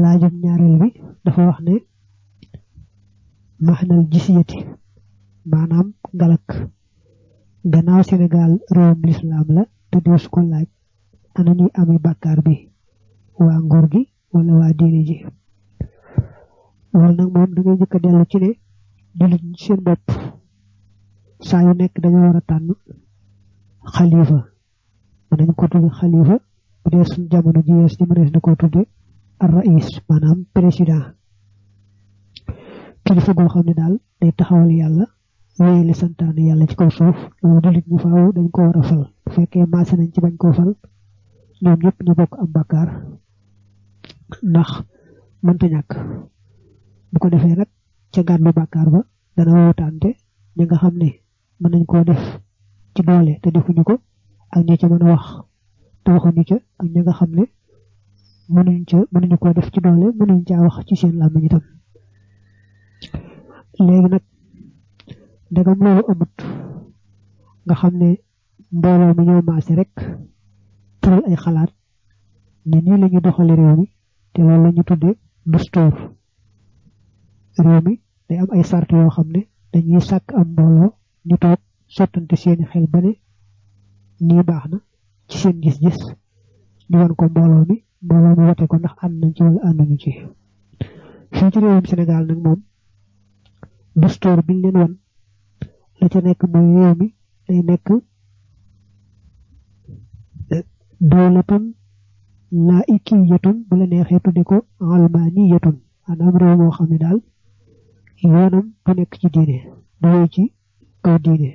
laajum ñaareel bi dafa wax ne maxnal jisiyati maanaam galak gannaaw Sénégal réewum lislaam la te dee su ko laaj ana ñuy amee bàkkaar bi waa nguur gi wala waa diine ji loolu nag moom da ngay njëkk a dellu ci ne jullit ñi seen bopp saa yu nekk dañoo war a tànn xalifa mën nañ ko tudde xalifa bu dee suñ jamono ji yees ji mënees na ko tudde ar rais maanaam président kilifa goo xam ne daal day taxawal yàlla wéyale santaane yàlla ci kaw suuf loolu jullit ñu faaw dañ ko war a fal bu fekkee maase nañ ci bañ koo fal ñoom ñëpp ñu bokk am bàkkaar ndax mënta ñàkk bu ko defee nag ca gàddu bàkkaar ba dana wutante ñi nga xam ne mën nañ koo def ci doole te defuñu ko ak ñi ca mën a wax te waxuñu ca ak ñi nga xam ne mënuñu koo def ci doole mënuñ caa wax ci seen làmmiñ itam léegi nag ndegam loolu amut nga xam ne mbooloo mi ñoo maase rek tëral ay xalaat ne nii la ñuy doxale réew mi te loolu la ñu tudde dustoor réew mi day am ay sart yoo xam ne dañuy sàkk am mbooloo ñu toog sottante seeni xel ba ne nii baax na ci seen gis-gis ñu wan ko mbooloo mi wote ko ndax ànd nañ ci wala ànduñu ci fii ci réewum Sénégal nag moom dustoor biñ leen wan la ca nekk mooy réew mi day nekk dawlatun laa'ikiyatun bu la neexee tudde ko almaniyatun maanaam réew moo xam ne daal yoonam du nekk ci diine du wéy ci kaw diine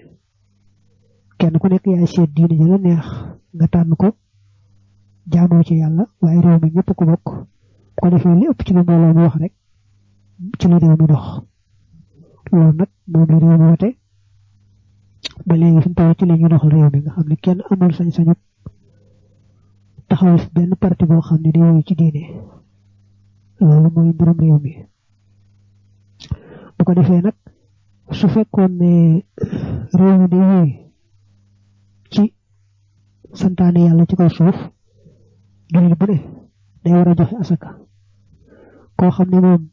kenn ku nekk yaay seet diine ja la neex nga tànn ko jaamoo ci yàlla waaye réew mi ñëpp ko bokk bu ko defee li ëpp ci lu mbooloo mi wax rek ci la réew mi dox loolu nag moom la réew mi wote ba léegi fi mu toll ci la ñuy doxal réew mi nga xam ne kenn amul sañ-sañu taxawal fi benn parti boo xam ne day wéy ci diine loolu mooy mbirum réew mi bu ko defee nag su fekkoon ne réew mi day wéy ci santaane yàlla ci kaw suuf jullit bu ne day war a joxe asaka koo xam ne moom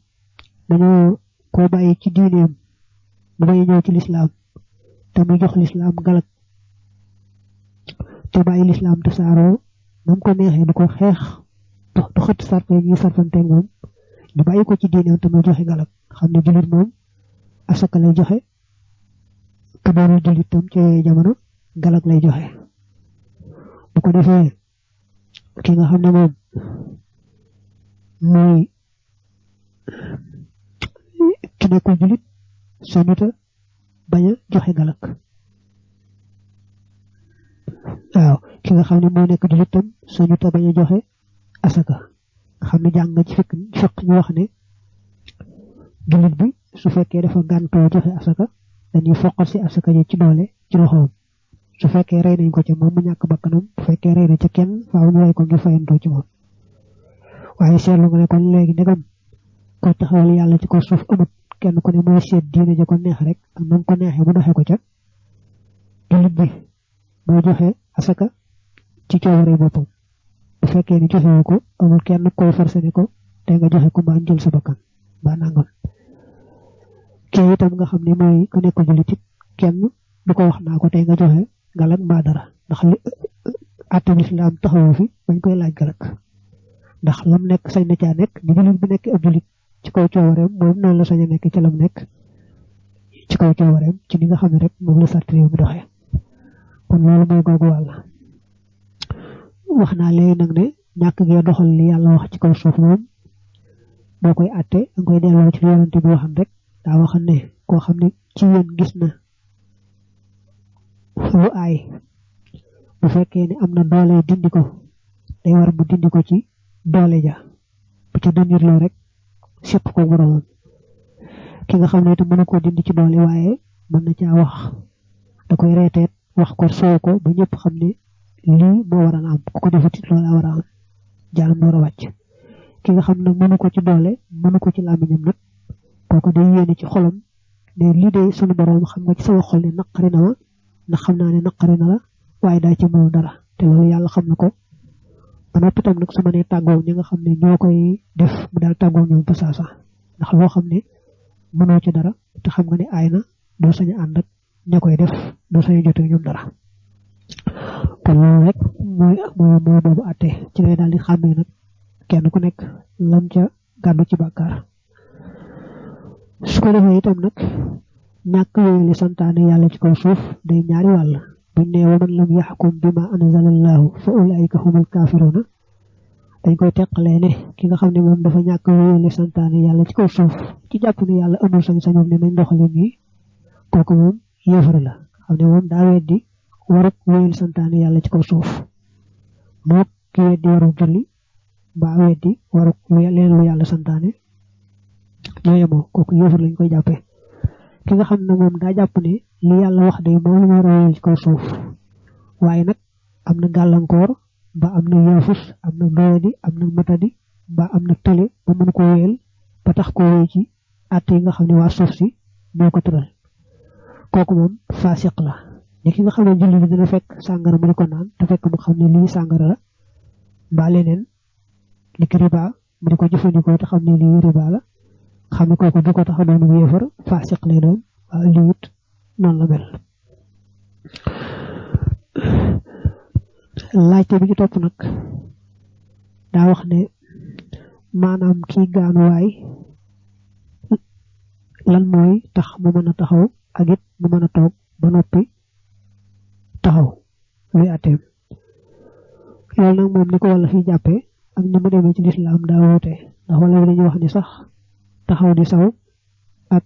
dañoo koo bàyyi ci diineem mu bañ a ñëw ci lislaam te muy jox lislaam galak te bàyyi lislaam te saaroo nam ko neexee du ko xeex du xët sarte ñuy sarfanteeg moom ñu bàyyi ko ci diineem te muy joxe galak xam ne jullit moom asaka lay joxe te doonul jullit tam ci jamono galak lay joxe bu ko defee ki nga xam ne moom mooy ki nekkul jullit sañuta bañ a joxe galak waaw ki nga xam ne moo nekk jullit tam sañuta bañ a joxe asaka nga xam ne jàng nga ci fekk ñu wax ne jullit bi su fekkee dafa gàntoo joxe asaka dañuy foqal si asaka ji ci doole ci loxoom su fekkee rey nañ ko ca moom mu ñàkk bakkanam bu fekkee rey na ca kenn faaw ñu rey ko ngir fayantoo ci moom waaye seetlu nga ne kon léegi ndegam ko taxawal yàlla ci ko suuf amut kenn ku ne mooy seet diine ja ko neex rek ak nam ko neexee mu doxee ko ca jullit bi mooy joxe asaka ci coobare boppam bu fekkee ni joxewu ko amul kenn koy forcé ne ko te nga joxe ko mbaa jël sa bakkan mbaa nangam kii itam nga xam ne mooy ku nekk jullit it kenn du ko wax naa ko tey nga joxe galak mbaa dara ndax li àtte lislaam taxawu fi bañ koy laaj galak ndax lam nekk sañ na caa nekk ni jullit bi nekk ab jullit ci kaw coowareem moom noonu la sañ a nekk ci lam nekk ci kaw coowareem ci ni nga xam ne rek moom la sart réew mi doxee kon loolu mooy googu wàll wax naa léegi nag ne ñàkk gee doxal li yàlla wax ci kaw suuf moom boo koy àtte nga koy delloo ci yonante bi waxam rek daa waxam ne koo xam ne ci yéen gis na lu aay bu fekkee ne am na doole dindi ko day war mu dindi ko ci doole ja bu ca dëndirloo rek séq ko boromam ki nga xam ne itam mën na koo dindi ci doole waaye mën na caa wax da koy reeteet wax ko soow ko ba ñëpp xam ne lii moo war a am ku ko defati loola war a am jaanam door a wàcc ki nga xam ne mënu ko ci doole mënu ko ci làmmiñam nag kooku day yéene ci xolam ne lii de sunu borom xam nga ci sama xol ne naqari na ma ndax xam naa ne naqari na la waaye daa ci mënu dara te loolu yàlla xam na ko ba noppi tam nag su ma nee tàggoo ñi nga xam ne ñoo koy def mu daal tàggoo ñoom ba saasa ndax loo xam ne mënoo ci dara te xam nga ne aay na doo sañ a ànd ak ña koy def doo sañ a jotee ñoom dara kon loolu rek mooy boobu àtte ci lay daal di xàmmee nag kenn ku nekk lam ca gàddu ci bàkkaar su ko defee itam nag ñàkk yooyu li santaane yàlla ci kaw suuf day ñaari wàll buñ nee wa man lam yaxkum bima anzalallahu fa ulaika humul kafiruna dañ koy teqalee ne ki nga xam ne moom dafa ñàkk yooyu li santaane yàlla ci kaw suuf ci jàpp ne yàlla amul sañ-sañu ne nañ doxalee nii kooku moom yéefar la xam ne moom daa weddi waruk wéyal santaane yàlla ci kaw suuf moo ki weddi waruk julli mbaa weddi waruk leen lu yàlla santaane ñoo yemoo kooku yéefar lañ koy jàppee ki nga xam ne moom daa jàpp ne li yàlla wax day moom la war a wéyal ci kaw suuf waaye nag am na gàllankoor ba am na yaafus am na doyadi am na matadi ba am na tële ba mën ko wéyal ba tax ko wéy ci àtte yi nga xam ne waa suuf si ñoo ko tëral kooku moom faasiq la ni ki nga xam ne julli bi dina fekk sàngara mu di ko naan te fekk mu xam ne lii sàngara la mbaa leneen ni ki riba mu di ko jëfandikoo te xam ne lii riba la xam ne kooku du ko tax a doon yéefar faasiq lay doon waaw lii it noonu la mel laajte bi ci topp nag daa wax ne maanaam kii gaanuwaay lan mooy tax mu mën a taxaw ak it mu mën a toog ba noppi taxaw luy atteem loolu nag moom ni ko wala fi jàppee ak ni mu demee ci lislaam daa woote ndax wala bi dañuy wax ni sax taxaw di saw ak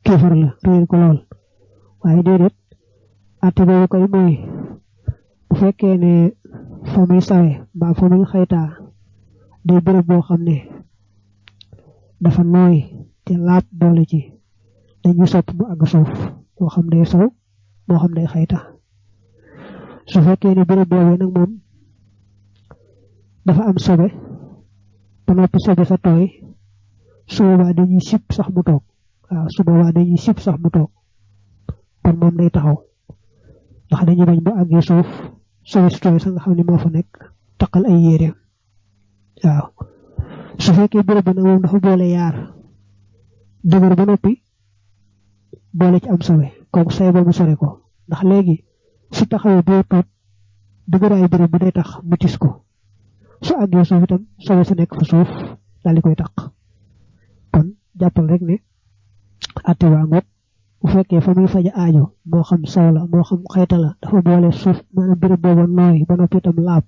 kéefar la réer ko lool waaye déedéet atte boobu koy mooy bu fekkee ne fa muy sawe mbaa fa muy xaytaa day bërëb boo xam ne dafa nooy te laab boole ci dañuy sopp mu àgg suuf moo xam day saw moo xam day xayta su fekkee ne bërëb boobee nag moom dafa am sobe ba noppi sobe sa tooy su boobaa dañuy sib sax mu toog waaw su boobaa dañuy sib sax mu toog kon moom day taxaw ndax dañuy bañ bu àggee suuf sobe su tooy sax nga xam ne moo fa nekk taqal ay yéreem waaw su fekkee bërëb bi nag moom dafa boole yaar dëgër ba noppi boole ci am sobe kooku say ba mu sore ko ndax léegi su taxawee boo tuut dëgëraayu bërëb bi day tax mu tis ko su àggee suuf itam sobe su nekk fa suuf daal di koy taq kon jàppal rek ne atte waa ngoog bu fekkee fa muy faja aajo moo xam saw la moo xam xayta la dafa boole suuf maanaam bërëb booba nooy ba noppi itam laab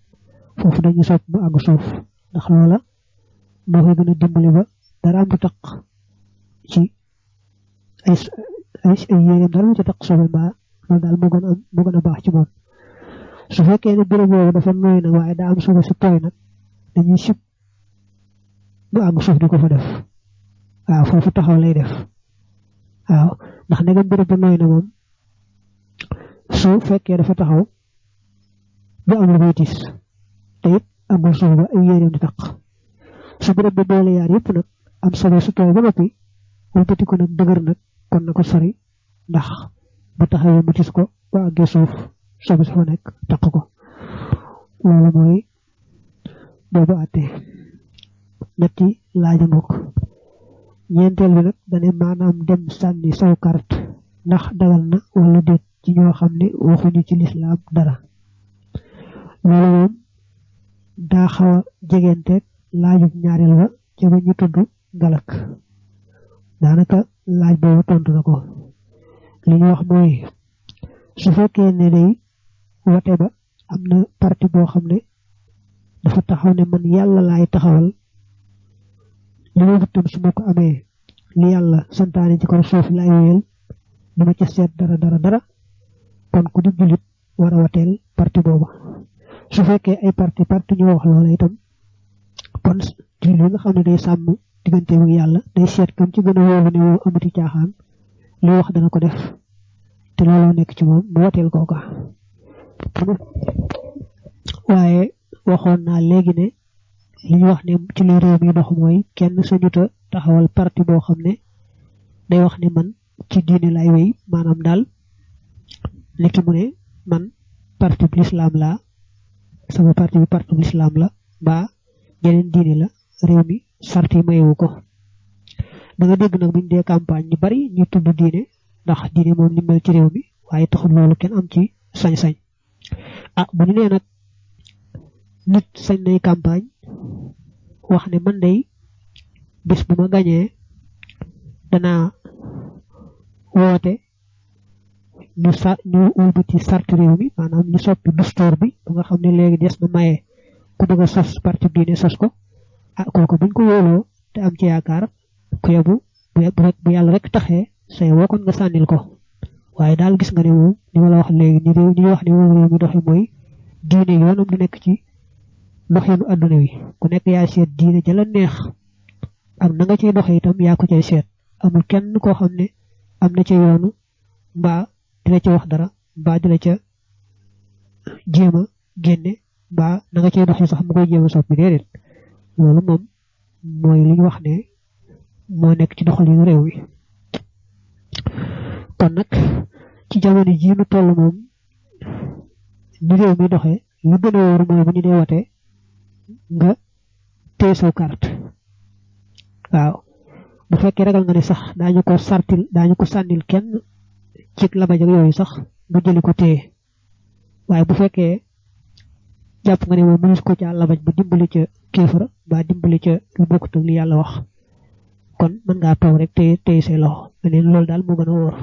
foofu dañuy sopp mu àgg suuf ndax loola moo koy gën a dimbali ba dara am du taq ci ay yéreem dara mu ci taq sobe mbaa loolu daal moo gën a baax ci moom su fekkee ne bërëb boobu dafa nooy nag waaye daa am sobe su tooy nag dañuy sib mu àgg suuf di ko fa def waaw foofu taxaw lay def waaw ndax ndegam bërëb ba nooy na moom su fekkee dafa taxaw du am lu koy tiis te it amul suuf ba ay yéreem di taq su bërëb ba boole yaar yëpp nag am sobe su tooy ba noppi wëlbati ko nag dëgër nag kon na ko sori ndax bu taxawee mu tis ko ba àggee suuf sobe su fa nekk taq ko loolu mooy boobu àttee ñetti laaja mbokk ñeenteel bi nag dane maanaam dem sànni saw carte ndax dagal na wala déet ci ñoo xam ne waxuñu ci lislaam dara loolu moom daa xaw a jegenteeg laajub ñaareel ba ca ba ñu tudd galak daanaka laaj boobu tontu na ko li ñu wax mooy su fekkee ne day wate ba am na parti boo xam ne dafa taxaw ne man yàlla laay taxawal li ma tam su ma ko amee li yàlla santaane ci kaw suuf laay wéyal dama ca seet dara kon ku di jullit war a wateel parti boobu su fekkee ay parti ñu wax loola itam kon jullit bi nga xam ne day sàmm diggante ak yàlla day seet kam ci gën a wóolu ne woo amati caaxaan li wax dana ko def te looloo nekk ci moom mu wateel kooka waaye waxoon naa léegi ne li ñu wax ne ci li réew mi dox mooy kenn sañuta taxawal parti boo xam ne day wax ne man ci diine lay wéy maanaam daal nekki mu ne man parti bu lislaam laa sama parti bi parti l'islam la ba yeneen diine la réew mi sarti mayewu ko da nga dégg nag buñ dee campagne ñu bari ñu tudd diine ndax diine moom ni mel ci réew mi waaye taxul loolu kenn am ci sañ-sañ bu ñu nee nag nit sañ nay campagne wax ne man day bis bu ma gañee danaa woote ñu ulbati sart réew mi maanaam ñu soppi dustoor bi ba nga xam ne léegi des na maye ku bëgg a sos parti diine sos ko kooku buñ ko wóoloo te am ci yaakaar ku yebu bu yàlla rek taxee say woo kon nga sànnil ko waaye daal gis nga ne moom ni ma la wax léegi ni réew ni wax ne moom réew mi doxi mooy diine yoonam du nekk ci doxinu àdduna wi ku nekk yaa seet diine ja la neex ak na nga ciy doxee itam yaa ko cay seet amul kenn koo xam ne am na ca yoonu mbaa dina ca wax dara mbaa dina ca jéem a génne mbaa na nga cay doxee sax mu koy jéem a soppi déedéet loolu moom mooy li ñu wax ne moo nekk ci doxalinu réew mi kon nag ci jamono ji nu toll moom ni réew mi doxee lu gën a wóor mooy bu ñu dee watee nga téye saw carte waaw bu fekkee ragal nga ne sax daañu ko sànnil kenn ci labaj ak yooyu sax nga jëli ko téye waaye bu fekkee jàpp nga ne moom mënees ko ca labaj ba dimbali ca kéefara ba dimbali ca lu bokkut ak li yàlla wax kon mën ngaa toog rek téye say loxo leneen loolu daal moo gën a wóor